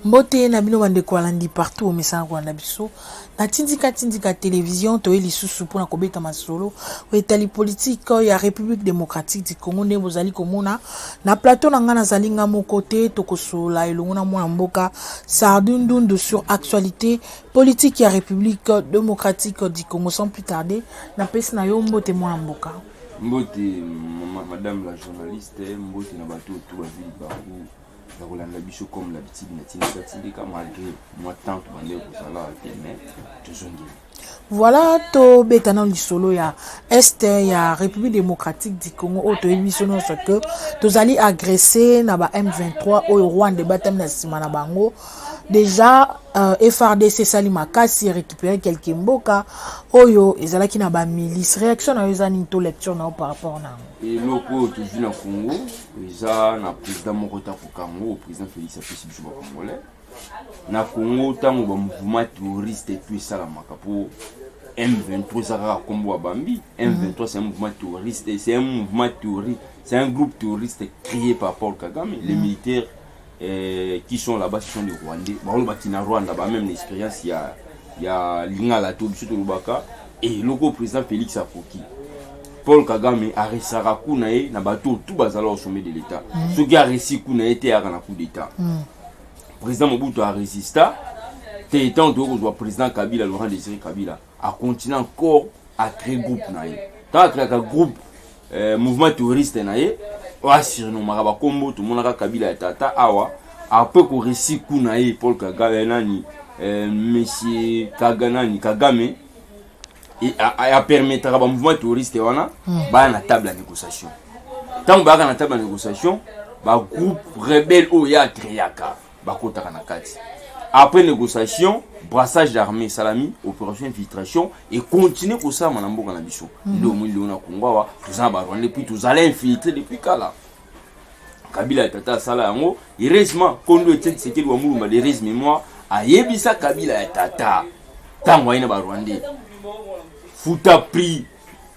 Mbote na bino bandeko balandi partout omesana kolanda biso na tindika tindika television. Toye lisusu mpona kobeta masolo oyo etali politike ya République démocratique du Congo. Ndenge bozali komona na plateau na ngai, nazali nga moko te. Tokosolola elongo na mwana mboka Sardu Ndundu sur actualité politique ya République démocratique du Congo. Sans plus tarder, napesi na yo mbote, mwana mboka. Mbote, madame la journaliste. Mbote na bato oyo to bazwi libaku ya kolanda biso comme l'habitude na Tindika Tindika. Malgré mwa temps tobandeki kozala te, mais tozongeli. Voilà, tobeta na lisolo ya Est ya République démocratique du Congo oyo toyebi biso nyonso ke tozali agressé na ba M23 oyo Rwanda ebatami na nsima na bango. Déjà FARDC esali makasi, récupérer quelques mboka oyo ezalaki na bamilice. Réaction na yo eza nini to lecture na yo par rapport na yango? Eloko oyo tozwi na Congo eza na président moko takoka yango. Président Félix apesi biso bacongolais na Congo ntango bamouvement terroriste etu esalamaka, mpo M23 eza kaka nkombo ya bambi. M23, c'est un mouvement terroriste, c'est un mouvement terroriste, c'est un groupe terroriste créé par Paul Kagame. Les militaires qui sont là-bas, ce sont des Rwandais. Balobaki na Rwanda, ba même l'expérience ya lingala to biso tolobaka. Eloko président Félix akoki, Paul Kagame aresaka coup na ye na bato tout bazala au sommet de l'État. Soki aresi coup na ye te, ayaka na coup d'État. Président Mobutu aresista te. Ntango toyei kozwa président Kabila, Laurent Désiré Kabila acontinue encore acrée groupe na ye. Ntango acréaka groupe, mouvement terroriste na ye oyo asurnomaka bakombo, tomonaka Kabila ya tata awa. Après koresi coup na ye, Paul Kagame, nani, monsieur Kaga, nani, Kagame apermettraka bamouvement terroriste wana baya na table ya négociation. Ntango bayaka na table ya négociation, bagroupe rebelle oyo ye acréaka bakotaka na kati. Après négociation, brassage d'armée esalami, opération infiltration econtinue kosalama na mboka na biso. Nde omoni lelo na Congo awa toza na barwandais, puis tozala infiltré depuis kala. Kabila ya tata asala yango. Heureusement, kondo Etienne Tshisekedi wa Mulumba d'heureuse mémoire ayebisa Kabila ya tata, ntango aye na barwandais, futa prix,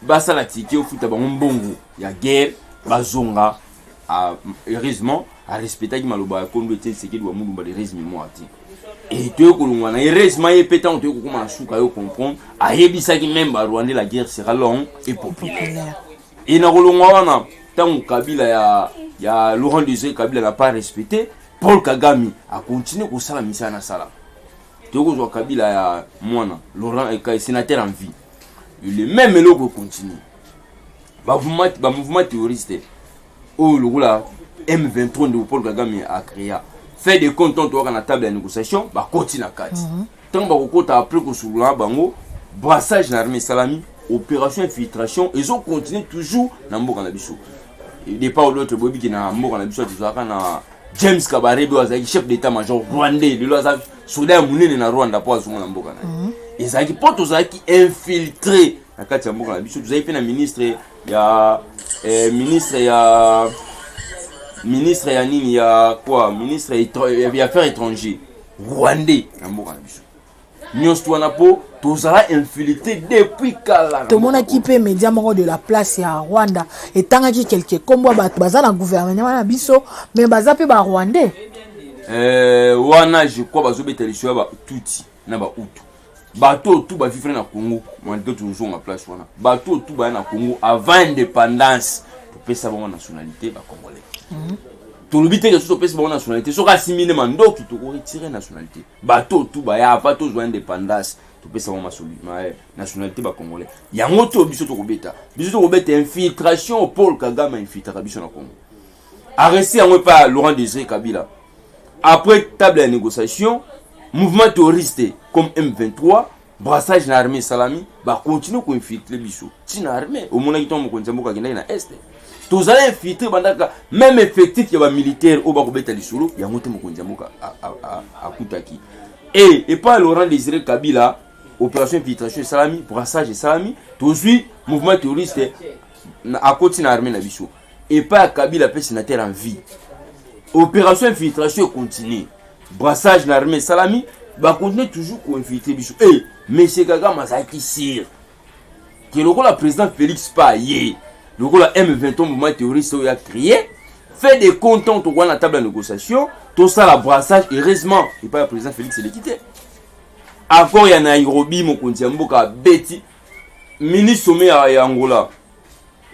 basala tike, ofuta bango mbongo ya guerre, bazonga. Heureusement arespectaki maloba ya kondo Etienne Tshisekedi wa Mulumba d'heureuse mémoire te. E toye kolongwa na, heureusement ye mpe, ntango toye kokóma na suka, yo comprendre, ayebisaki même barwandais: la guerre sera longue et populaire. E na kolongwa wana, ntango Kabila ya Laurent Désiré Kabila n'a pas respecté, Paul Kagame acontinue kosala misala nasala. Toye kozwa Kabila ya mwana, Laurent, sénateur en vie, le même eloko econtinue, bamouvement terroriste oyo lokola M23 ndeko Paul Kagame acréa. Fait de compte, ntango toyaka na table ya négociation, bakoti na kati. Ntango bakokota, après kosolola na bango, brassage na armée esalami, opération infiltration ezocontinue toujours na mboka na biso. De part ou d'autre, boyebi ke na mboka na biso tozalaka na James Kabarebe oyo azalaki chef d'état major rwandais. Lelo aza soda ya monene na Rwanda mpo azonga na mboka na ye. Ezalaki mpo tozalaki infiltré na kati ya mboka na biso. Tozalaki mpe na ministre ya nini, ya quoi, ministre ya affaires étranger rwandais na mboka na biso. Nyonso wana mpo tozala infiltré depuis kala. Tomonaki mpe média moko de la place ya Rwanda etangaki quelque kombo ya bato baza na gouvernement na biso, mais baza mpe barwandais. Wana je crois bazobeta liso ya batutsi na bahutu, bato oyo tu bavivre na Congo. Malgré tozonga place wana, bato oyo tu baya na Congo avant indépendance, topesa bango nationalité bacongolais. Tolobi te ke soki topesi bango nationalité, soki asimbi nde mandoki, tokoretire nationalité. Bato oyo tu baya avant tozwa indépendance, topesa bango nationalité bacongolais. Yango to biso tokobeta, biso tokobeta infiltration. Paul Kagame infiltraka biso na Congo, arrêté yango epai ya Laurent Désiré Kabila. Après table ya négociation, mouvement terroriste comme M23, brassage na armée esalami, bakontinue koinfiltre biso ntina armée. Omonaki ntango mokonzi ya mboka akendaki na Est, tozala infiltré bandaka, même effectif ya bamilitaire oyo bakobeta lisolo yango te mokonzi ya mboka akutaki. E epai ya Laurent Désiré Kabila, opération infiltration esalami, brassage esalami, tozwi mouvement terroriste akoti na armée na biso. Epai ya Kabila mpe sénateur en vie, opération infiltration econtinue, brassage na armée esalami, bacontinue toujours koinfiltre biso. E monsieur Kagame azalaki sûr ke lokola président Félix pa ye Lokola M23 mouvement terroriste oyo a créé, fait des comptes tokoya na table ya négociation, tosala brassage. Heureusement epai ya président Félix eleki te. Accord ya Nairobi, mokonzi ya mboka abeti mini sommet ya Angola.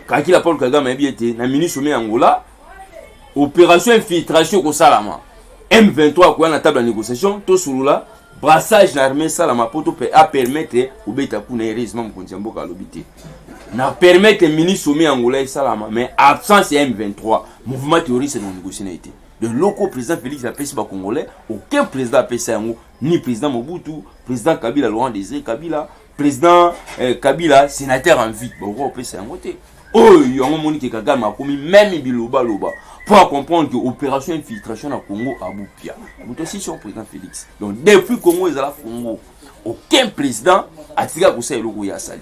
Kakila Paul Kagame ayebi ete na mini sommet ya Angola, opération infiltration ekosalama, M23 akoya na table ya négociation, tosolola brassage na armée esalama mpo to apermettre kobeta kuna. Heureusement, mokonzi ya mboka alobi te na permettre mini sommet ya Angola esalama, mais absence ya M23 mouvement terroriste na négocier na ye te. De loko président Félix apesi bacongolais, aucun président apesa yango, ni président Mobutu, président Kabila, Laurent Désiré Kabila, président Kabila sénateur en vie, bakoka kopesa yango te. Oyo yango omoni ke Kagame akomi même bilobaloba mpo acomprendre que opération infiltration na Congo abupia moto asisi yango, président Félix. Donc depuis Congo ezala Congo, aucun président atika kosala eloko oyo asali.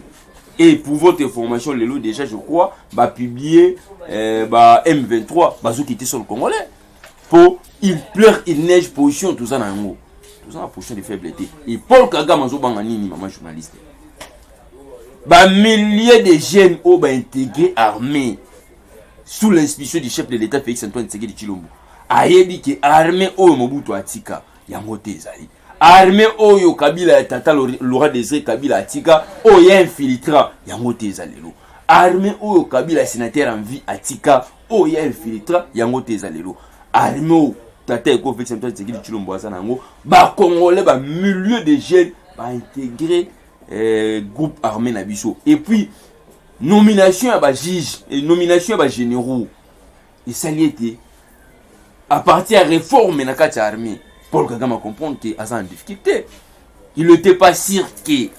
Et pour votre information, lelo déjà, je crois, bapublier ba M23 bazokite sur le Congolais po il pleure, il neige, position toza na yango, toza na position de faiblesse. Et Paul Kagame azobanga nini, mama journaliste? Bamilliers de jeunes oyo baintégré armée sous l'inspiration du chef de l'État Félix Antoine Tshisekedi Tshilombo, ayebi ke armée oyo Mobutu atika yango te ezali armée oyo Kabila ya tata, Laurent Désiré Kabila atika, oyo ya infiltra yango te eza lelo armée oyo Kabila sénateur en vie atika, oyo ya infiltra yango te eza lelo armée oyo tata eko Félix Antoine Tshisekedi Tshilombo aza na yango. Bacongolais, bamilliers de jeunes baintégré groupe armé na biso. Et puis nomination ya bajuge et nomination ya bagénéraux esali ete à partir ya réforme na kati ya armée, Paul Kagame comprendre ke aza en difficulté. Il n'était pas sûr ke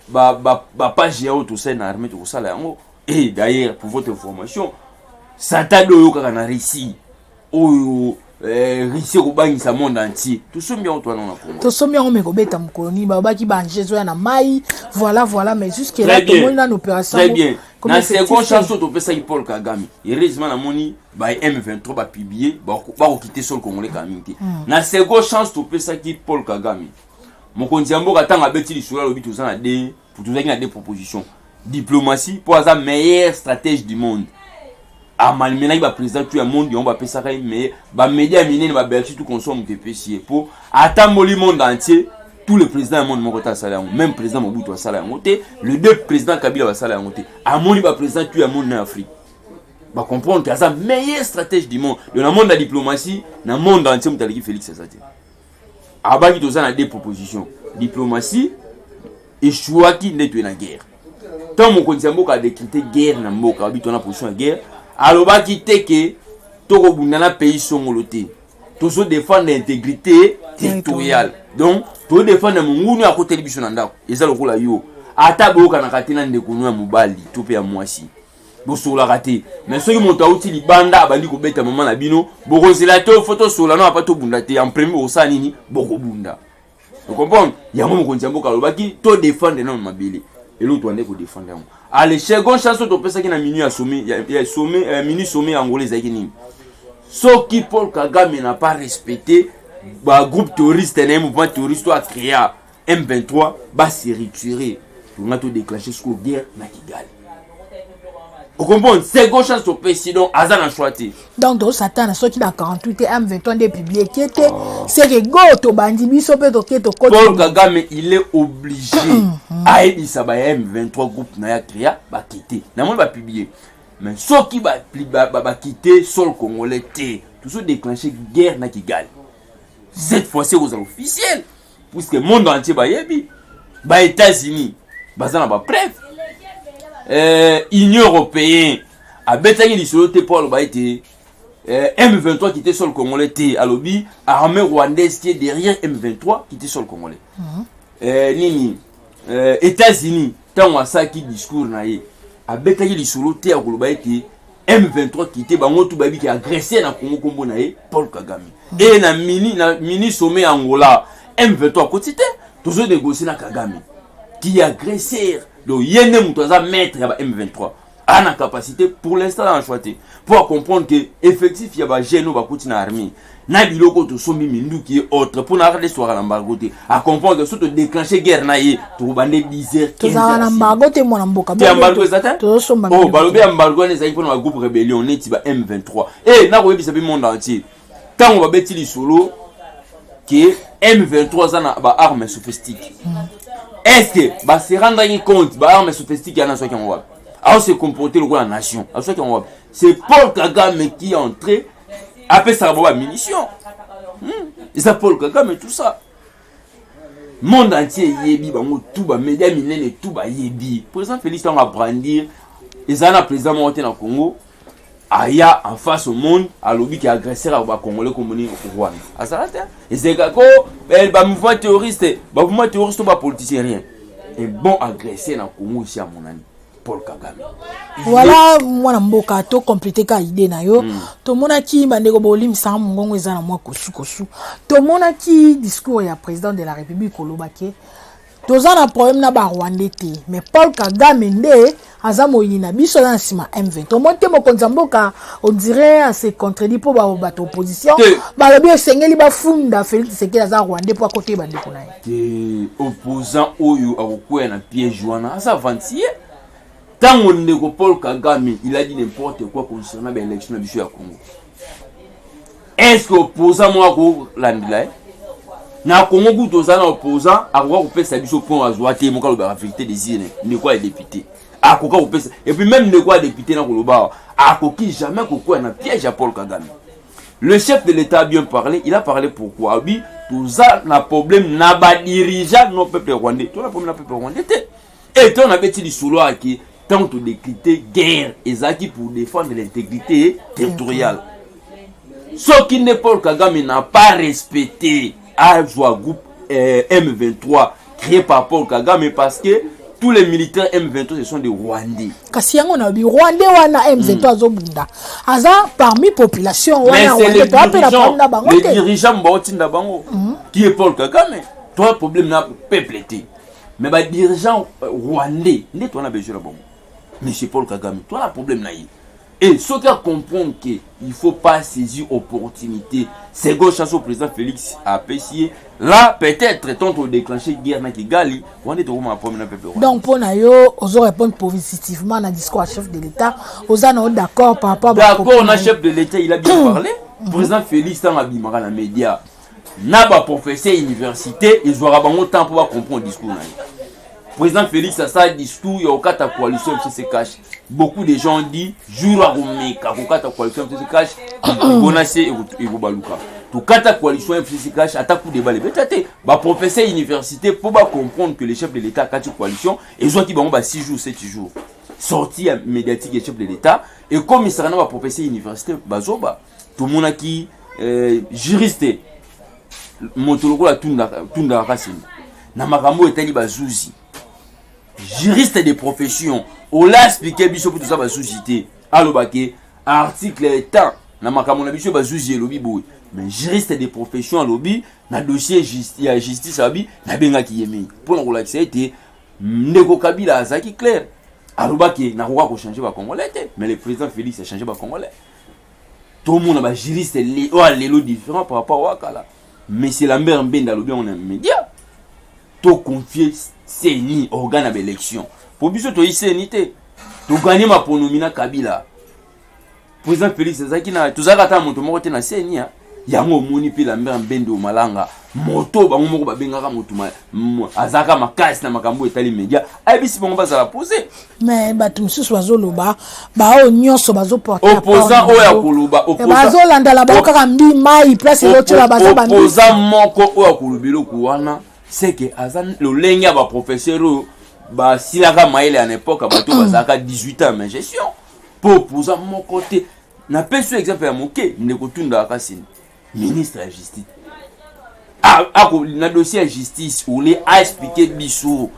bapage ya oyo tosali na armée tokosala yango. Et d'ailleurs, pour votre information, Satade oyo kaka na Russie, oyo Russie ekobangisa monde entier, tosombi yango towana na Congo. Tosombi yango, me kobeta mokolo nini? Balobaki baengins ezoya na mai, voilà, mais jusque là tomoni nano opération. Très bien. Na second chance oyo topesaki Paul Kagame, heureusement namoni ba M23 bapublier, bakokite sol congolais kaka mingi te. Na second chance topesaki Paul Kagame, mokonzi ya mboka ntango abeti lisolo, alobi toza na de tozalaki na deux propositions: diplomatie, mpo aza meilleur stratège du monde, amalmenaki baprésident tout ya monde, yango bapesaka ye meilleur, bamédia ya minene, baberti tout consort, moto epesi ye mpo atamboli monde entier. Tous les présidents ya monde moko te asala yango, même président Mobutu asala yango te, le deux président Kabila basala yango te. Amoni baprésident tout ya monde na Afrique bacomprendre ke aza meilleur stratège du monde. Donc na monde ya diplomatie, na monde entier, moto aleki Félix aza te. Abaki toza na deux propositions: diplomatie échouaki, nde toye na guerre. Ntango mokonzi ya mboka adécrété guerre na mboka, abi tona position ya guerre, alobaki te ke tokobunda na pays songolo te, tozodéfendre intégrité territoriale. Donc todéfendre mongunu akoteli biso na ndako. Eza lokola yo, ata boyokanaka te na ndeko no ya mobali to mpe ya mwasi, bosololaka te, mais soki moto auti libanda abandi kobeta mama na bino, bokozela te fo tosola no apa tobunda te. En premier bokosala nini? Bokobunda. Ocomprendre yango? Mokonzi ya mboka alobaki todéfendre nano mabele, eloko tobande kodéfendre yango. Ale, second chance oyo topesaki na mini ya sommet ya sommet, mini sommet ya Angola ezalaki nini? Soki Paul Kagame n'a pas respecté bagroupe terroriste na ye, mouvement terroriste oyo acréa M23, base retirer, tonga todéclenche sikoyo guerre na Kigali. Ocomprendre? Second chance topesi, donc aza na choix te. Donc tosatana soki na 48 M23 nde publie ke te seke go tobandi biso mpe toke tokoti. Paul Kagame, il est obligé ayebisa ba M23, groupe na ya créa, bakite. Namoni bapublie, mais soki bakite sol congolais te, tozodéclenche guerre na Kigali. Cette fois-ci ekozala officiel, puisque monde entier bayebi, ba États-Unis baza na bapreuve, Union européenne abetaki lisolo te mpo aloba ete M23 quitte sol congolais te. Alobi armée rwandaise qui est derrière M23 quitte sol congolais. Nini, États-Unis ntango asalaki discours na ye, abetaki lisolo te ya koloba ete M23 quitte. Bango tu bayebi ke agressé na Congo, nkombo na ye Paul Kagame. E na mini sommet ya Angola, M23 akoti te, tozonégocie na Kagame qui est agresseur. Donc ye nde moto aza maître ya ba M23. A na capacité pour l'instant na choix te po acomprendre que effectif ya bajeune oyo bakoti na armée na biloko oyo tosombi, minduki ye autre, mpo na RDC toaka na embargo te. Acomprendre que so todéclenche guerre na ye, tokobande 10 heures. Tozalaka na embargo te, mwana mboka. Te, embargo eza te. Tozosomba. Oh, balobi embargo wana ezalaki mpona bagroupe rébellion neti ba M23. E nakoyebisa mpe monde entier, ntango babeti lisolo ke M23 aza na baarme sophistique, est ce que base rendraki compte baarme sophistique yana azwaki yango wapi? Aose comporter lokola nation, azwaki yango wapi? C'est Paul Kagame qui est entré, apesaka bango bamunition. Eza Paul Kagame. Tout ça, monde entier eyebi bango, tout bamédia minene tout bayebi. Président Félix, ntango abrandir, ezala na président moko te na Congo aya en face au monde alobi ke agresseur ya bacongolais komoni Rwanda azala te. Ezalaka ko bamouvement terroriste, bamouvement terroriste to bapoliticien, rien. Un bon agresseur na Congo esi amonani, Paul Kagame. Voilà, mwana mboka, tocompléter ka idée na yo. Tomonaki, bandeko bolimbisaka, mongongo eza na mwa kosukosu. Tomonaki discours ya président de la République kolobaki: toza na problème na barwandais te, mais Paul Kagame nde aza moyini na biso, aza na nsima M20. Omoni te mokonzi ya mboka, on dirait ase contredit, mpo bato opposition balobi esengeli bafunda Félix Tshisekedi, aza rwandais, mpo akoteli bandeko na ye. Te, opposant oyo akokwea na piège wana aza aventurier. Ntango ndeko Paul Kagame, il a dit n'importe quoi concernant baélection na biso ya Congo, est ce que opposant moko akolandela ye na Congo? Kutu oza na opposant akoka kopesa biso point azwa te moko alobaka vérité des urnes. Ndeko ya député akoka kopesa, et puis même ndeko ya député na koloba awa akoki jamais kokwea na piège ya Paul Kagame. Le chef de l'État a bien parlé. Il a parlé pourquoi? Abi toza na problème na badirigeant, no peuple rwandais. Toza na problème na peuple rwandais te. E ntango nabeti lisolo ake, ntango todécréter guerre, ezalaki pour défendre l'intégrité territoriale. Soki nde Paul Kagame n'a pas respecté, azwa groupe M23 créé par Paul Kagame, parce que tous les militaires M23, ce sont des Rwandais. Kasi yango na bi rwandais wana M23 azobunda, aza parmi population wana rwandais, toapela problème na bango te. Les dirigeants baotinda bango, qui est Paul Kagame. Toa problème na peuple te, mais badirigeant rwandais nde towana besoin na bango. Monsieur Paul Kagame, towana problème na ye. Et soki acomprendre que il faut pas saisir opportunité, seconde chance au président Félix apesi ye là, peut-être tant todéclencher guerre na Kigali wana nde tokoma problème na peuple. Donc mpo na yo, ozo répondre positivement na discours ya chef de l'État, oza na yo d'accord par rapport? D'accord na chef de l'État, il a bien parlé. Président Félix, ntango abimaka na média na baprofesseur université, ezwaka bango temps mpo bacomprendre discours na ye. Président Félix asala discours ya kokata coalition FCC CACH. Beaucoup de gens dit jour akomeka kokata coalition FCC CACH, mpona se ekobaluka. Tokata coalition FCC CACH, ata coup de balle ebeta te. Baprofesseur université, mpo bacomprendre que le chef de l'État akati coalition, ezwaki bango ba 6 jours, 7 jours. Sortie ya médiatique ya chef de l'État ekomisaka na baprofesseur université bazoba. Tomonaki juriste moto lokola Tundaka Kasende na makambo oyo etali bazuzi, juriste de profession, ola expliquer biso mpo toza bazuzi te. Alobake article etant na makambo na biso bazuzi elobi boye, mais juriste de profession alobi na dossier ya justice, alobi nabengaki ye mingi mpona kolakisa ete ndeko Kabila azalaki clair, alobaki nakoka kochange bacongolais te, mais le président Félix achange bacongolais. Tomona bajuriste oyo alelo différent par rapport wakala. Monsieur Lambert Mbenda alobi yango na média: toconfie CENI, organe ya baélection, po biso toyi CENI te. Toganye maponomi na Kabila. Président Félix azalaki na, tozalaka ata moto moko te na CENI. Yango omoni mpe Lambert Mbende Omalanga, moto bango moko babengaka moto azalaka makasi na makambo etali média, ayebisi bango bazala pose. Mais bato mosusu bazoloba, baoyo nyonso bazoporte Opposant oyo akoloba bazolandala bango kaka mbi mai place ezotiola, baza Opposant moko oyo akoloba eloko wana, seke aza lolenge ya baprofesseur oyo basilaka mayele ya na époque, bato bazalaka 18 ans mais gestion. Mpo opposant moko te, napesi yo exemple ya moke, ndeko Tundaka Kasende, ministre ya justice, ako na dossier ya justice, ole aexpliquer biso,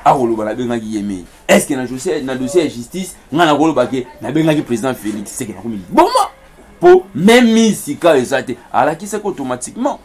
akoloba nabengaki ye mei. Est ce que na dossier ya justice, ngai nakoloba ke nabengaki président Félix, seke nakomi liboma? Mpo même sika eza te, alakisaki automatiquement.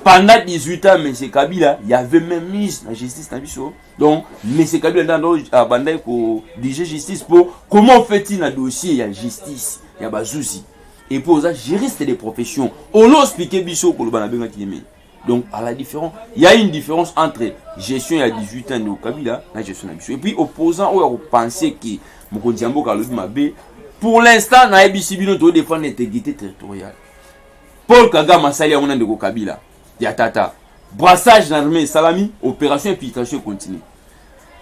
Pendant 18 ans, M. Kabila, il y avait même mise la justice na biso. Donc, M. Kabila ndando abandaki ko diriger justice pour comment fait-il na dossier ya justice ya bazuzi. Et puis oza juriste de profession. On a expliqué biso koloba na bengaki ye. Donc, à la différence, il y a une différence entre gestion il y a 18 ans de Kabila na gestion na biso. Et puis opposant oyo akopenser que mokonzi ya mboka alobi mabe, pour l'instant nayebisi bino to défendre l'intégrité territoriale. Paul Kagame asali yango na ndeko Kabila ya tata. Brassage na armée esalami, opération infiltration continue.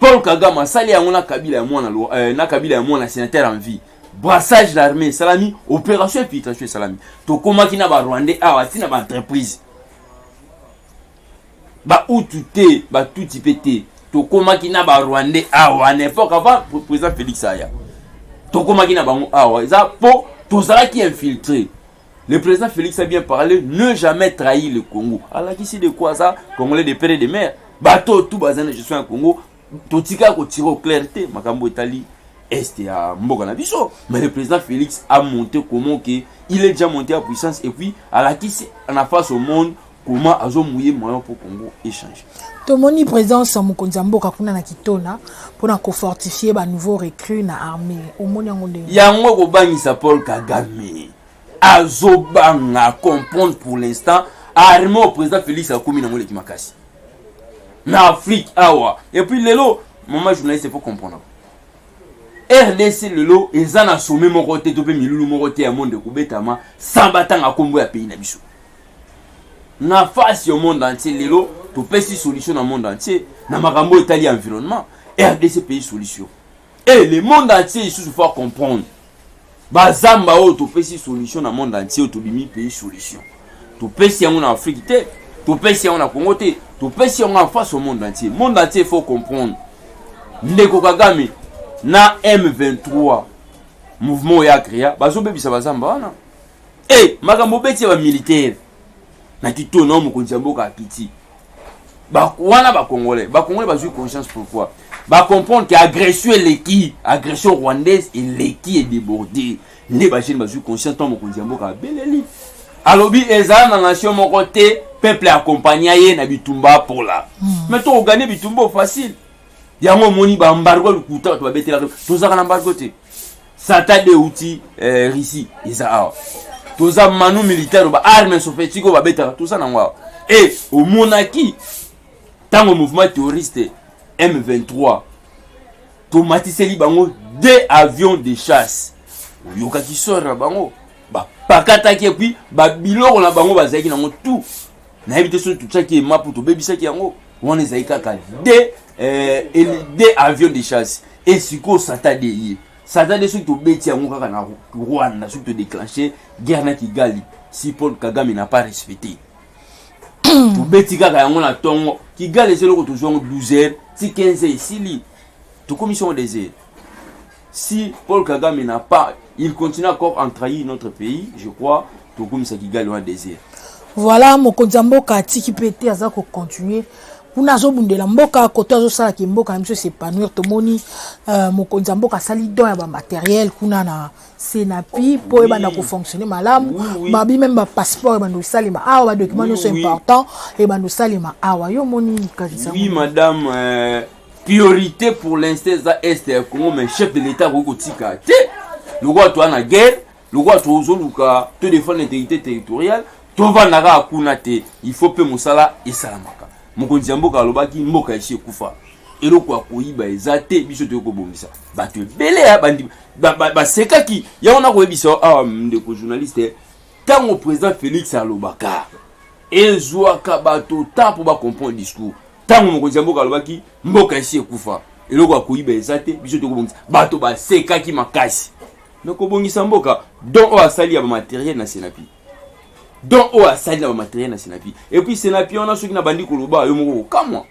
Paul Kagame asali yango na Kabila ya mwana na Kabila ya mwana sénateur en vie. Brassage na armée esalami, opération infiltration esalami. Tokomaki na ba Rwandais awa tina ba entreprise. Ba Hutu te, ba Tutsi pe te. Tokomaki na ba Rwandais awa na époque avant président Félix aya. Tokomaki na bango awa, eza po tozalaki infiltré. Le président Félix a bien parlé, ne jamais trahir le Congo. Alors ici de quoi ça? Congolais de père et de mère. Bateau tout bazan de gestion ya Congo. Totika ko tirer au clair te makambo etali est ya mboka na biso. Mais le président Félix a monté comment que il est déjà monté à puissance et puis alakisi en face au monde comment azo mouiller moyen pour Congo échanger. Tomoni présence mokonzi ya mboka kuna na Kitona pour na ko fortifier ba nouveaux recrues na armée. Omoni yango ndenge. Yango kobangisa Paul Kagame. Azobanga comprendre pour l'instant armée au président Félix akomi nango leki makasi. Na Afrique awa. Et puis lelo maman journaliste il faut comprendre. RDC lelo eza na sommet moko te to pe milulu moko te ya monde kobetama sans batanga kombo ya pays na biso. Na face au monde entier lelo topesi solution na monde entier na makambo etali environnement. RDC pays solution. Et le monde entier il faut comprendre. Bazamba oyo topesi solution na monde entier oyo tobimi pays solution. Topesi yango na Afrique te, topesi yango na Congo te, topesi yango en face au monde entier. Monde entier il faut comprendre. Ndeko Kagame na M23 mouvement oyo a créa bazobebisa bazamba wana. Eh, makambo beti ya ba militaire na Kitona mokonzi ya mboka akiti. Ba wana ba congolais, ba congolais bazui conscience pourquoi? Ba comprendre que agression eleki, agression rwandaise eleki et débordée. Nde ba jeune bazui conscience tant mokonzi ya mboka abeleli. Alobi ezala na nation moko te, peuple accompagné ye na bitumba pola. Mais to gagner bitumba facile. Yango moni ba embargo lukuta to babetela tozaka na embargo te. Sata de outil Russie eza awa. Toza manu militaire ba armes sophistiquées ba betaka toza nango awa. Et au monaki tango mouvement terroriste M23 tomatiseli bango 2 avions de chasse. Oyokaki sort na bango ba pakataki et puis ba biloko na bango bazalaki nango tout. Nayebi te soki totiaki ema po tobebisaki yango. Wana ezalaki kaka 2 avions de chasse. Et sikoyo Satan de ye. Satan de soki tobeti yango kaka na Rwanda, soki to déclencher guerre na Kigali, si Paul Kagame n'a pas respecté. Tobeti kaka yango na tongo. Kigali ezali eloko tozwa yango 12 heures, ti 15 heures esili. Tokomi sur des heures. Si Paul Kagame n'a pas, il continue encore à trahir notre pays, je crois, tokomisa Kigali wana désert. Voilà, mokonzi ya mboka atiki pe te aza ko continuer. Kuna azobundela mboka, koto azosalaka mboka na biso s'épanouir. Tomoni mokonzi ya mboka asali don ya ba matériel kuna na Senapi po ebanda ko fonctionner malamu. Babi même ba passeport ebanda kosalema awa, ba document nyonso important ebanda kosalema awa. Yo moni likanisa Oui, madame, priorité pour l'instant eza est ya Congo, mais chef de l'État akoki kotika te. Lokola toza na guerre, lokola tozoluka to défendre l'intégrité territoriale, tovanda kaka kuna te. Il faut pe mosala esalamaka. Mokonzi ya mboka alobaki mboka esi ekufa. Eloko ya koyiba eza te, biso toyei kobongisa. Bato ebele ya bandi, basekaki. Yango nakoyebisa yo awa, ndeko journaliste, ntango président Félix alobaka, ezwaka bato temps mpo bacomprendre discours. Ntango mokonzi ya mboka alobaki mboka esi ekufa, eloko ya koyiba eza te, biso toyei kobongisa. Bato basekaki makasi. Mais kobongisa mboka, don oyo asali ya ba matériel na Senapi. Don oyo asali na ba matériel na Senapi. Et puis Senapi wana soki na bandi koloba yo moko kokamwa.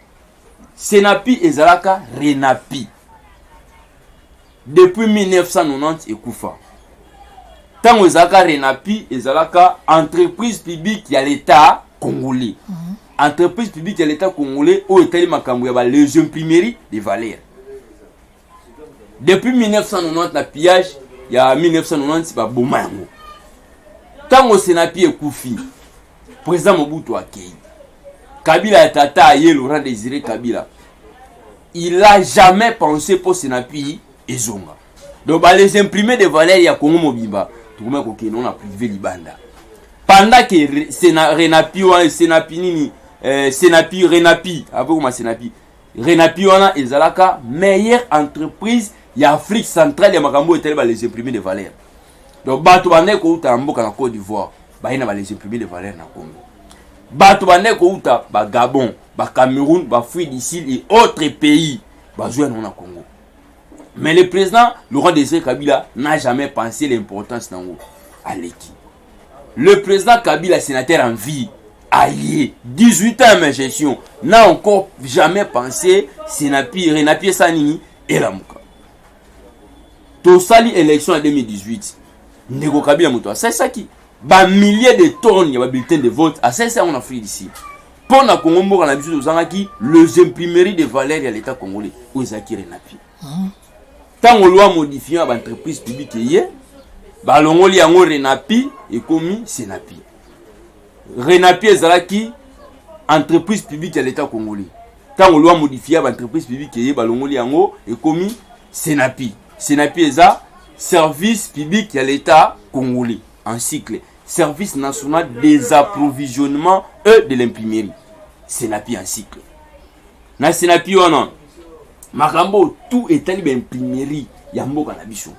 Senapi ezalaka Renapi. Depuis 1990 ekufa. Tango ezalaka Renapi, ezalaka entreprise publique ya l'État congolais. Entreprise publique ya l'État congolais oyo etali makambo ya ba les imprimeries de valeur. Depuis 1990 na pillage ya 1990 ba boma yango. Tango Senapi ekufi, président Mobutu akei. Kabila ya tata aye, Laurent Désiré Kabila, il a jamais pensé mpo Senapi ezonga. Donc bales imprimés de valeur ya Congo mobimba tokomaki kokende na privé libanda, pendant que Sena, Renapi wana, Senapi nini, Senapi, Renapi, après koma Senapi, Renapi wana ezalaka meilleure entreprise ya Afrique centrale ya makambo etali bales imprimés de valeur. Donc bato bandaki kouta na mboka na Côte d'Ivoire, baye na bales imprimés de valeur na Congo. Bato bandaki kouta Bagabon, Bacameroun, Baafrique du Sud et autres pays, bazwa yango na Congo. Mais le président Laurent Désiré Kabila n'a jamais pensé l'importance nango. Aleki, le président Kabila, sénateur en vie, aye 18 ans ya gestion, n'a encore jamais pensé Senapi, Renapi esa nini, elamuka. Tosali élection ya 2018, ndeko Kabila moto asalisaki bamilliers de tonnes ya babulletin de vote, asalisi yango na Afrique d'ici mpo na Kongo. Mboka na biso, tozangaki les imprimeries de valeur ya l'État congolais oyo ezalaki Renapi. Ntango loi modifiant ya baentreprise publique eye, balongoli yango Renapi, ekomi Senapi. Renapi ezalaki entreprise publique ya l'État congolais. Ntango loi modifiée ya baentreprise publique eye, balongoli yango, ekomi Senapi. Senapi eza service public ya l'État congolais, en sigle Service national des approvisionnements et de l'imprimerie, Senapi en sigle. Na Senapi wana, makambo tout etali baimprimerie ya mboka na biso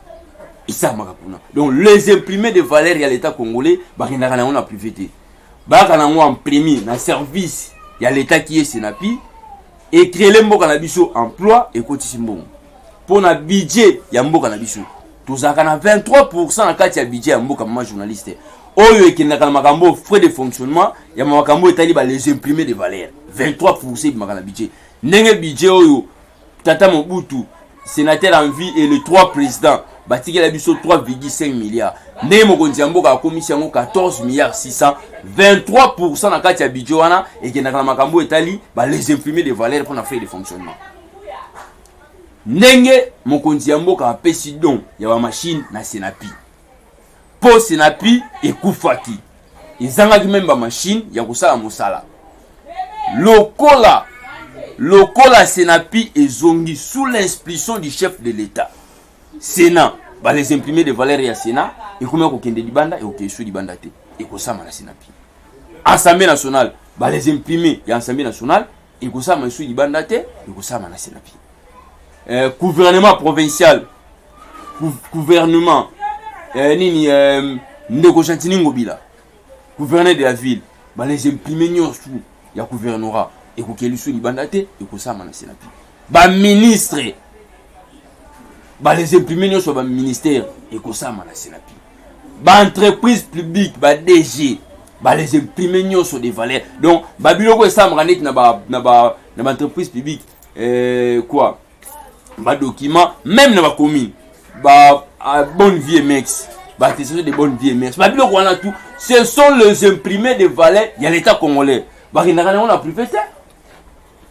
esalamaka kuna. Donc les imprimés de valeur ya l'État congolais, bakendaka na yango na privé te, bayaka na yango imprime na service ya l'État ki ye Senapi. Ecréer mboka na biso emploi, ekotisi mbongo mpo na budget ya mboka na biso. Tozalaka na 23 na kati ya budget ya mboka, mama journaliste, oyo ekendaka na makambo frais de fonctionnement ya makambo etali ba les imprimés de valeur. 23 ebimaka na budget. Ndenge budget oyo tata Mobutu, sénateur en vie, et les trois présidents batikela biso 3,5 milliards, ndenge mokonzi ya mboka akomisi yango 14 milliards 600, 23 na kati ya budget wana ekendaka na makambo etali ba les imprimés de valeur mpona frais de fonctionnement. Ndenge mokonzi ya mboka apesi don ya bamachine na Senapi, mpo Senapi ekufaki, ezangaki même bamachine ya kosala mosala. Lokola Senapi ezongi sous l'inscription du chef de l'État, Sénat, bales imprimés de valeur ya Sénat ekomi kokende libanda, ekokende so libanda te, ekosama na Senapi. Assemblée nationale, bales imprimés ya Assemblée nationale ekosama esu libanda te, ekosama na Senapi. Gouvernement provincial, gouvernement nini, ndeko Gentini Ngobila, gouverneur de la ville, bales imprimés nyonso ya gouvernorat ekokeli so libanda te, ekosama na Senapi. Baministre, bales imprimés nyonso ya baministère ekosama na Senapi. Baentreprise publique, ba DG, bales imprimés nyonso de valeur, donc babiloko esalamaka neti na baentreprise publique, quoi, badocument, même na bacommune, ba bonne vie mx, baattestation de bonne vie mx, babiloko wana tout, ce sont les imprimés de valeur ya l'État congolais. Bakendaka nango na privé te,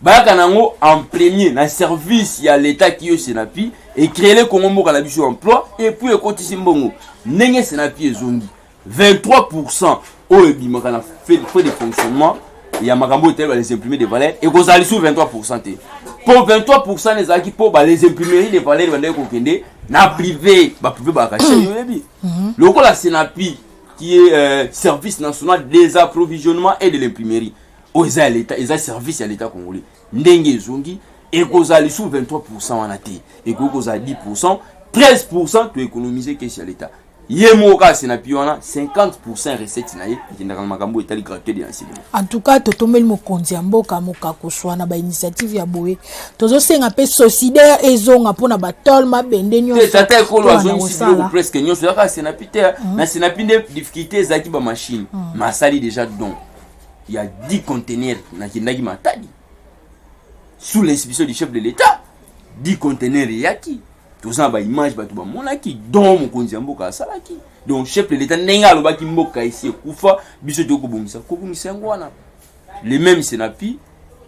bayaka nango en premier na service ya l'État ki yo Senapi. Ecréer Kongo, mboka na biso, emploi, et puis ekotisi mbongo. Ndenge Senapi ezongi, 23 oyo ebimaka na frais de fonctionnement ya makambo oyo etali bales imprimés de valeur ekozala lisusu 23 te, mpo 23 ezalaki mpo bales imprimerie de valeur bandaki kokende na privé. Baprivé bakaka cher, oyebi. Lokola Senapi qui est Service national des approvisionnements et de l'imprimerie, oyo eza ya l'État, eza service ya l'État congolais, ndenge ezongi, ekozala lisusu 23 wana te, ekoki kozala 10, 13. Toéconomise caisse ya l'État. Ye moko kaka Senapi wana, 50 recette na ye ekendaka na makambo etali gratuité de l'enseignement. En tout cas, totombeli mokonzi ya mboka mokakuswa na bainitiative ya boye. Tozosenga mpe Socider ezonga mpona batole, mabende nyonso. Tata ekolo azongisi biloko presque nyonso ezaka Senapi te. Na Senapi nde difficulté ezalaki bamachine, mais asali déjà don ya 10 conteneurs. Nakendaki Matadi sous l'inscription du chef de l'État, 10 conteneurs eyaki. Toza na baimage, bato bamonaki don mokonzi ya mboka asalaki. Donc chef de l'État, ndenge alobaki mboka esi ekufa, biso toyei kobongisa, kobongisa yango wana. Le même Senapi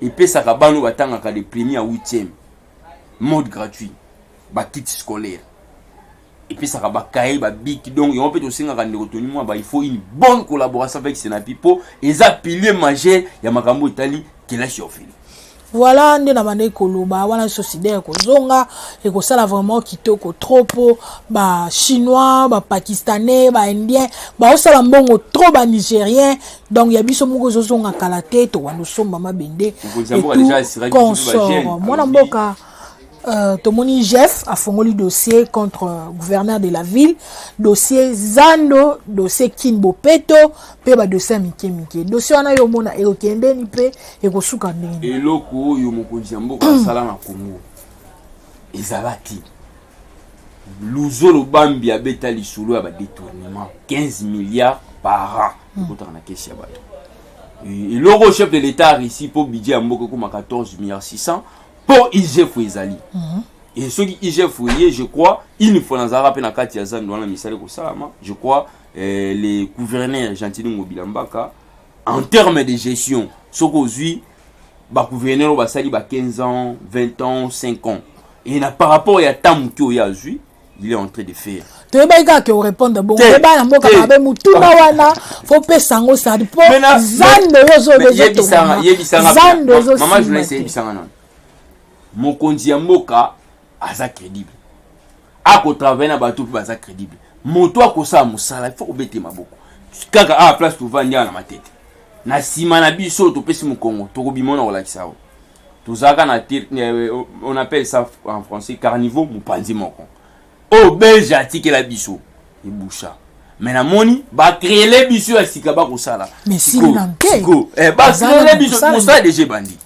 epesaka bana oyo batangaka de premier à huitième mode gratuit, bakit scolaire. Epesaka bacahier, babic. Donc yango mpe tosengaka ndeko Tony Mwaba, il faut une bonne collaboration avec Senapi, mpo eza pilier majeur ya makambo etali kelasi ya ofele. Voilà, nde na bandaki koloba wana, Socidé ekozonga, ekosala vraiment kitoko trop, mpo Bachinois, Bapakistanais, Baindien baosala mbongo trop, Banigérien. Donc ya biso moko ezozonga kala te, tokanda osomba mabende consort. Mwana mboka, tomoni IGF afongoli dossier contre gouverneur de la ville, dossier Zando, dossier Kin Bopeto mpe badossier ya mike mike. Dossier wana yo omona ekokendeni mpe ekosuka ndenge? Eloko oyo mokonzi ya mboka asala na Congo ezalaki Luzolo Bambi abeta lisolo ya badétournement, 15 milliards par an ekotaka na caisse ya bato. Eloko chef de l'État a réussi mpo budget ya mboka ekoma 14 milliards 600, mpo IGF ezali. Et soki IGF eye, je crois, une fois nazalaka mpe na kati ya zando wana, misala ekosalama. Je crois le gouverneur Gentiny Ngobila Mbaka, en terme de gestion, soki ozwi bagouverneur oyo basali ba 15 ans, 20 ans, 5 ans, et na par rapport ya temps moke oyo azwi, il est en train de faire. Toyebaki kaka ke orépondre bongo. Oyeba na mboka mabe, motuna wana fo pesa yango sadi, mpo zando oyo zando. Mama journaliste, yebisanga nano, mokonzi ya mboka aza crédible, akotravaille na bato mpe baza crédible. Moto akosala mosala, il faut kobete maboko. Kaka awa place tovandi awa na Matete, na nsima na biso topesi mokongo, tokobima na kolakisa awa tozalaka na, on appelle ça en français caniveau, mopanzi moko oyo Belge atikela biso ebusha. Mais namoni bacréele biso ya sika, bakosala. Bacréele biso mosala déjà ebandi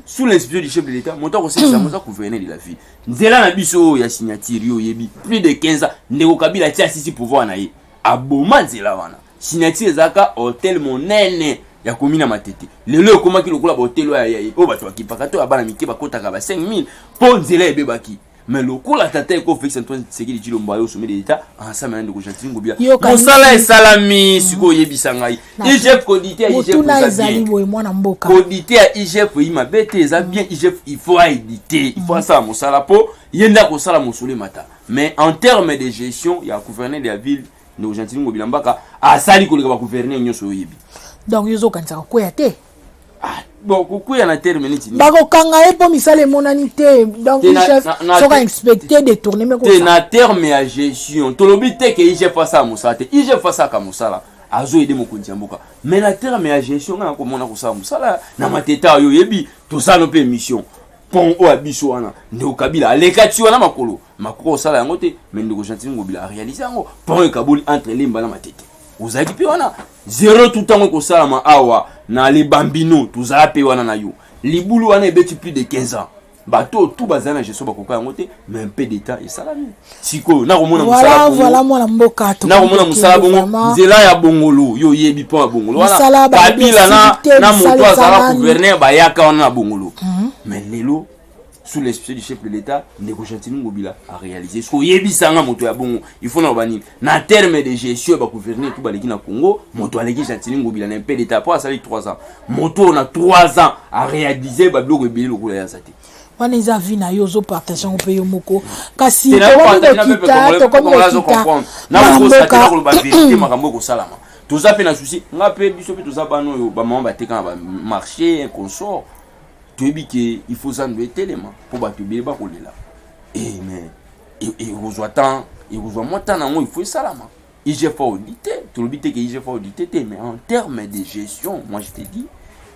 sous l'institution du chef de l'État. Moto akosalisa moto agouverneur de la ville, nzela na biso oyo ya Signature, yo oyebi, plus de 15 ans ndeko Kabila atia asisi pouvoir na ye, aboma nzela wana. Signature ezalaka hotel monene ya komi na Matete. Lelo ekomaki lokola bahotel oyo bato bakipaka to ya bana mike, bakotaka ba 5000, mpo nzela ebebaki. Mais lokola tata eko Félix Antoine Tshisekedi Tshilombo ayo sommet de l'État ensemble na ndeko Gentiny Ngobila, mosala esalami. Sikoyo oyebisa ngai, IGF koauditer ya IGF ezali boye, mwana mboka. Koauditer ya IGF eyi mabe te, eza bien. IGF, il faut auditer, il faut asala mosala, mpo ye nde akosala mosolo emata. Mais en terme de gestion ya gouverneur de la ville, ndeko Gentiny Ngobila Mbaka asali koleka bagouverneur nyonso oyebi. Donc yo ozokanisaka kweya te? Ah, bon, kokwea na terme neti? Bakokanga ye mpo misala emonani te. Donc chef soki ainspecte détourné. Te, na terme ya gestion, tolobi te ke IGF asala mosala te. IGF asalaka mosala, azoaider mokonzi ya mboka. Mais na terme ya gestion, ngai nakomona kosala mosala na Mateta oyo oyebi, tosala mpe émission, pont oyo ya biso wana, ndeko Kabila aleka ti wana makolo makoka kosala yango te, mais ndeko Gentiny Ngobila aréalise yango. Pont ekaboli entre Lemba na Matete, ozalaki mpe wana. Zero tout ntango ekosalama awa na Lebambino, tozala mpe wana na yo. Libulu wana ebeti plus de 15 ans, bato tu bazali na gestion bakoka yango te, mais un peu d'état esalami. Sikoyo nakomona mosala, mwana mboka. Nakomona mosala bongo, nzela ya Bongolo, yo oyebi mpo ya Bongolo wana, Kabila na moto azala gouverneur bayaka wana na Bongolo. Mais lelo, sous l'institution du chef de l'État, ndeko Gentiny Ngobila a réalisé. Ce oyebisanga, moto ya bongo, il faut na banini na terme de gestion ya bagouverneur tout baleki na Congo, moto aleki Gentiny Ngobila na un peu d'état, po asali 3 ans, moto na 3 ans a réalisé babiloko ebele lokola ya za te. Wana eza vie na yo, ozopartage yango mpe yo moko. Kasi tokomi kokita, tokomi kokita. Nakoloba vérité, makambo ekosalama, toza mpe na souci. Nga mpe, biso mpe toza bana oyo bamama bateka na bamarché consort, toyebi ke il faut zando etelema mpo bato ebele bakolela. E mais ekozwa temps, ekozwa mwa temps nango, il faut esalama. IGF audité, tolobi te ke IGF audité te, mais en terme de gestion, moi je te dis,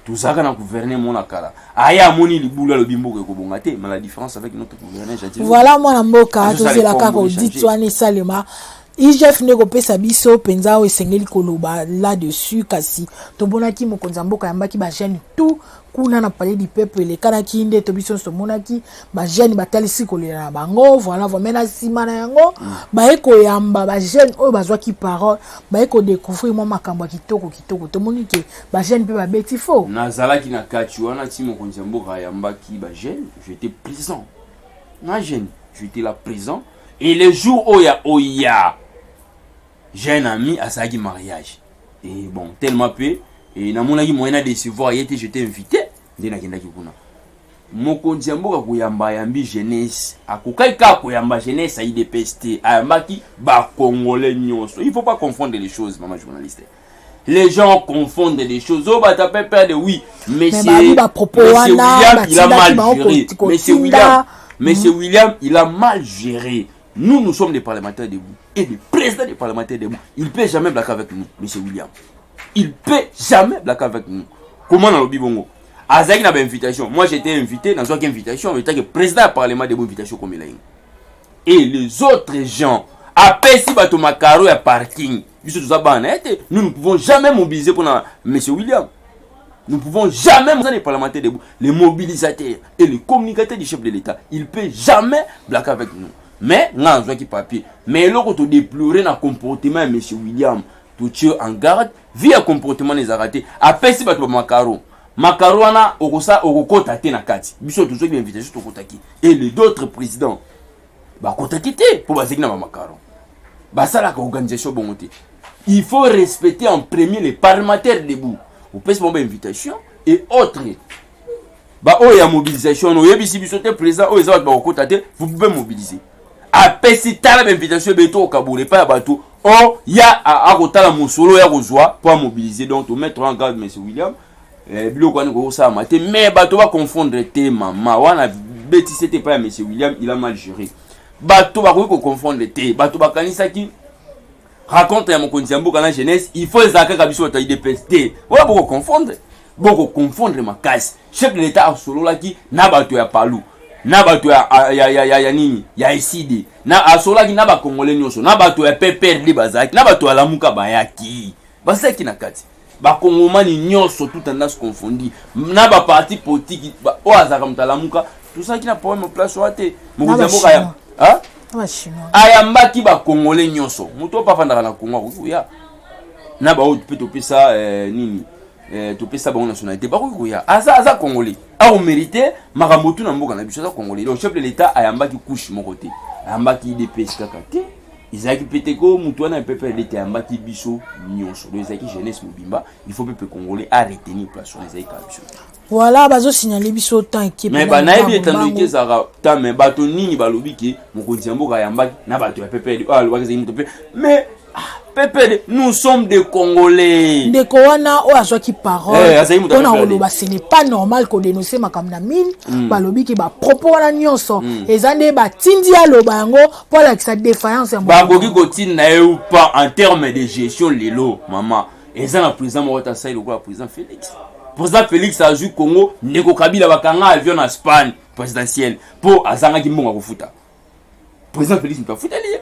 tozalaka na gouverneur mona kala, aya amoni libulu, alobi mboka ekobonga te. Mais la différence avec notre gouverneur Gentiny Voilà, mwana mboka, tozela kaka audit wana esalema. IGF nde kopesa biso mpenza oyo esengeli koloba là-dessus. Kasi tomonaki mokonzi ya mboka yambaki bajeune tout kuna na Palais du Peuple, elekanaki nde to biso nyonso tomonaki bajeune batalisi kolela na bango. Voilà, mais na nsima na yango baye koyamba bajeune oyo bazwaki parole, baye kodécouvrir mwa makambo ya kitoko kitoko. Tomoni ke bajeune mpe babeti fo. Nazalaki na kati wana ti mokonzi ya mboka ayambaki bajeune, j'étais présent na jeune, j'étais là présent. Et le jour oyo ya oya, j'ai un ami asalaki mariage, et bon, tellement mpe et namonaki moyen na décevoir ye te, j'étais invité, nde nakendaki kuna. Mokonzi ya mboka koyamba ayambi jeunesse, akokaki kaka koyamba jeunesse ya UDPS te, ayambaki ba congolais nyonso. Il faut pas confondre les choses, maman journaliste. Les gens confondent les choses. Oh, bah, t'as pas peur de oui. Monsieur, monsieur William, il a mal géré. Monsieur William, monsieur William, il a mal géré. Nous, nous sommes des parlementaires debout. Et des présidents des parlementaires debout. Il ne peut jamais blaguer avec nous, monsieur William. Il peut jamais blaguer avec nous. Comment dans le bongo? Azaki na invitation. Moi, j'étais invité, dans une invitation, en tant que président du parlement debout, invitation comme il a. Et les autres gens, apesi bato makaro ya parking. Biso toza bana ete nous ne pouvons jamais mobiliser pour monsieur William. Nous ne pouvons jamais mobiliser les parlementaires debout, les mobilisateurs et les communicateurs du chef de l'État. Il ne peut jamais blaguer avec nous. Mais, nga azwaki papier. Mais eloko to déplorer na comportement ya monsieur William, totie en garde, vu ya comportement ezalaka te. Apesi bato ba makaro. Makaro wana okosa okokota te na kati. Biso tozwaki invitation, tokotaki. Et les d'autres présidents bakotaki te mpo bazalaki na bamakaro. Basalaka organisation bongo te. Il faut respecter en premier les parlementaires debout. Opesi bango ba invitation et autres. Ba oyo ya mobilisation wana oyebisi biso te, président, oyo eza bato bakokota te, vous pouvez mobiliser. Apesi tala bainvitation ebele to kokabola epai ya bato o ya akotala mosolo ya kozwa mpo amobiliser. Donc tomettre en garde monsieur William. Biloko wana ekoki kosalama te, mais bato baconfondre te. Mama wana betisi te epai ya monsieur William, il a mal géré. Bato bakoki koconfondre te. Bato bakanisaki rencontre ya mokonzi ya mboka na jeunesse, il faut ezala kaka biso bato ya UDPS te. Oyo bokoconfondre, bokoconfondre makasi. Chef de l'État asololaki na bato ya Palu, na bato ya nini, ya Ecidé, na asololaki na bakongole nyonso, na bato ya PPRD bazalaki, na bato ya Lamuka bayaki, bazalaki na kati. Bakongomani nyonso, tout tendance confondu, na baparti politique, oyo azalaka moto alamuka, tozalaki na problème place wana te. Mokonzi ya mboka ya ayambaki bakongole nyonso. Moto oyo afandaka na Kongo akoki koya, na baoyo mpe topesa nini, topesa bango nationalité, bakoki koya. Aza congolais, akomérite makambo tu na mboka na biso, aza congolais. Donc chef de l'État ayambaki couche moko te, ayambaki UDPS kaka te, ezalaki mpe te ko motu wana PPRD te, ayambaki biso nyonso. Donc ezalaki jeunesse mobimba. Il faut peuple congolais a retenir place wana, ezalaki kaka biso. Voilà, bazosignaler biso temps eke. Mais banayebi etando eke ezalaka ta, mais bato nini balobi ke mokonzi ya mboka ayambaki na bato ya PPRD, oyo alobaki ezalaki moto mpe, mais PPRD, nous sommes des Congolais. Ndeko wana oyo azwaki parole mpona koloba ce n'est pas normal kodénoncer makambo na mine, balobi ke bapropos wana nyonso eza nde batindi aloba yango mpo alakisa défaillance ya Bakoki kotinda ye ou pas, en terme de gestion lelo, mama, eza na président moko tasali lokola président Félix. Président Félix azwi Congo, ndeko Kabila bakanga avion na Espagne présidentielle mpo azangaki mbongo ya kofuta. Président Félix moto afuteli ye.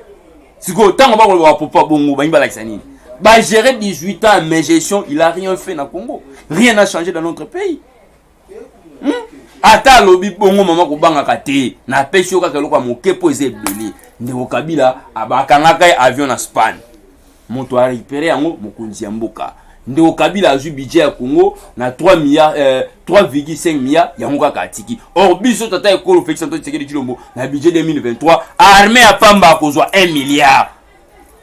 Sikoyo ntango bakoloba bapopa bongo, bangi balakisa nini? Bagéré 18 ans, mais gestion, il a rien fait na Congo, rien n'a changé dans notre pays? Ata alobi bongo, mama, kobangaka te. Napesi yo kaka eloko ya moke mpo eza ebele. Ndeko Kabila bakangaka ye avion na Espagne, moto arécupéré yango mokonzi ya mboka. Ndeko Kabila azwi budget ya Congo na 3 milliards, 3,5 milliards, yango kaka atiki. Or biso, tata ekolo Félix Antoine Tshisekedi Tshilombo, na budget 2023, armée ya pamba akozwa 1 milliard.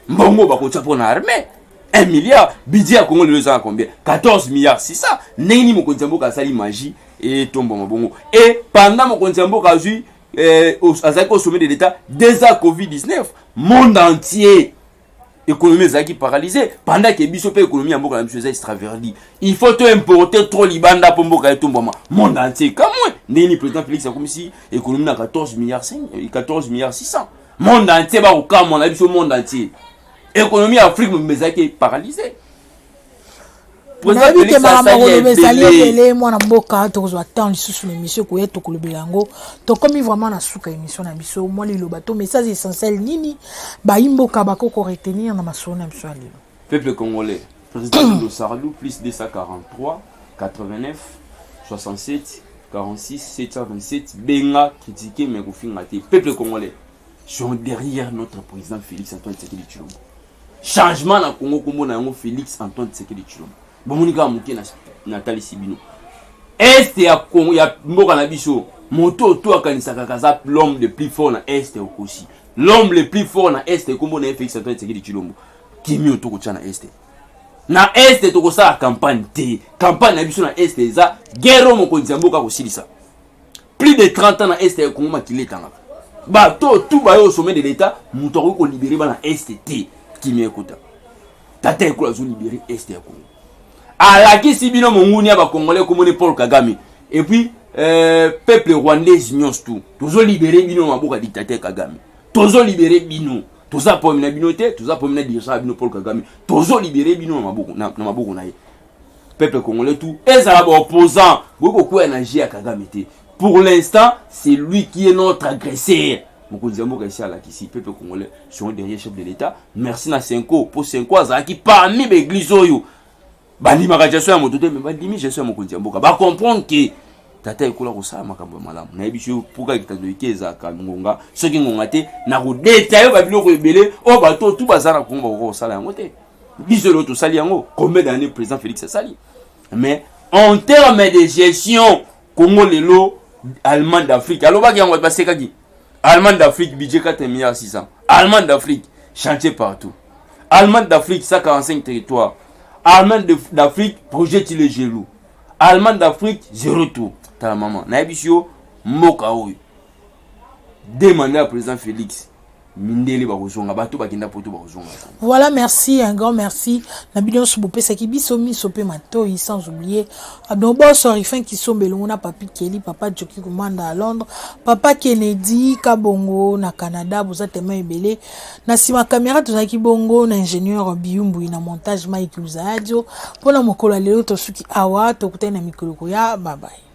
Mbongo bakotia mpo na armée 1 milliard. Budget ya Congo lelo eza na combien? 14 milliards 600. Ndenge nini mokonzi ya mboka asali magie etombama bongo? Et pendant mokonzi ya mboka azwi azalaki au sommet de l'État, déjà Covid-19, monde entier économie ezalaki paralysé, pendant ke biso mpe économie ya mboka na biso eza extraverti, il faut to importer trop libanda mpo mboka etombwama. Monde entier kamwe ndenge nini président Félix akomisi économie na 14 milliards 5, 14 milliards 600. Monde entier bakokamwa na biso, monde entier, économie ya Afrique mobimba ezalaki paralysé. Nayebi te, makambo koloba ezali ebele, mwana mboka. Tokozwa temps lisusu na émission koya, tokolobela yango. Tokomi vraiment na suka émission na biso. Mwa liloba to message essentiel nini bayimboka bakoki koretenir na masolo na biso ya lelo? Peuple congolais, président Lolo Sarlou, plus 243 89 67 46 727. Benga, critiquer, mais kofinga te. Peuple congolais sont derrière notre président Félix Antoine Tshisekedi Tshilombo. Changement na Congo, kombo na yango Félix Antoine Tshisekedi Tshilombo. Bomoni kaka moke natalisi bino Est ya Congo, ya mboka na biso. Moto oyo akanisaka aza l'homme le plus fort na Est, okosi. L'homme le plus fort na Est, kombo na ye Félix Antoine Tshisekedi Tshilombo. Kimi oyo tokotya na Est, na Est tokosala campagne te. Campagne na biso na Est eza guerre oyo mokonzi ya mboka akosilisa. Plus de 30 ans na Est ya Congo makila etangaka. Bato tout bayo au sommet de l'État, moto akoki ko libérer bana Est te. Kimia ekota. Tata ekolo azo libérer Est ya Congo. Alakisi bino monguni ya ba Congolais komoni Paul Kagame. Et puis peuple rwandais nyonso tout. Tozo libérer bino maboko ya dictateur Kagame. Tozo libérer bino. Toza problème na bino te, toza problème na dirigeant ya bino Paul Kagame. Tozo libérer bino na maboko na maboko na ye. Peuple congolais tout ezala ba opposant boyi kokwea na jeu ya Kagame te. Pour l'instant, c'est lui qui est notre agresseur. Mokonzi ya mboka esi alakisi peuple congolais sont derrière chef de l'État. Merci na Senko po Senko azalaki parmi ba église oyo bandimaka gestion ya moto te, mais bandimi gestion ya mokonzi ya mboka. Ba comprendre que tata ekola kosala makambo ya malamu. Nayebi so mpoka ekitando eke ezalaka ngonga, soki ngonga te nakodeta yo babiloko ebele oyo bato tu baza na Kongo bakoka kosala yango te. Biso lelo tosali yango combien d'années président Félix asali, mais en terme de gestion Congo lelo Allemagne d'Afrique alobaki yango, basekaki. Allemagne d'Afrique, budget 4 milliards 600. Allemagne d'Afrique, chantier partout. Allemagne d'Afrique, 145 territoires. Allemagne d'Afrique, projet Tshilejelu. Allemagne d'Afrique, zéro tour. Tala mama, nayebi yo mboka oyo deux mandats ya président Félix, mindele bakozonga, bato bakenda poto bakozonga. Voilà, merci, un grand merci na bino nyonso bopesaki biso miso mpe matoi, sans oublier Abdoboso Rifin Kisombe elongo na Papi Keli, Papa Joki Kumanda à Londres, Papa Kennedy Kabongo na Canada. Boza tema ebele na nsima caméra. Tozalaki bongo na ingénieur Biyumbui, na montage Mike Luzayadio. Mpona mokolo ya lelo tosuki awa, tokutani na mikolo koya. Babai.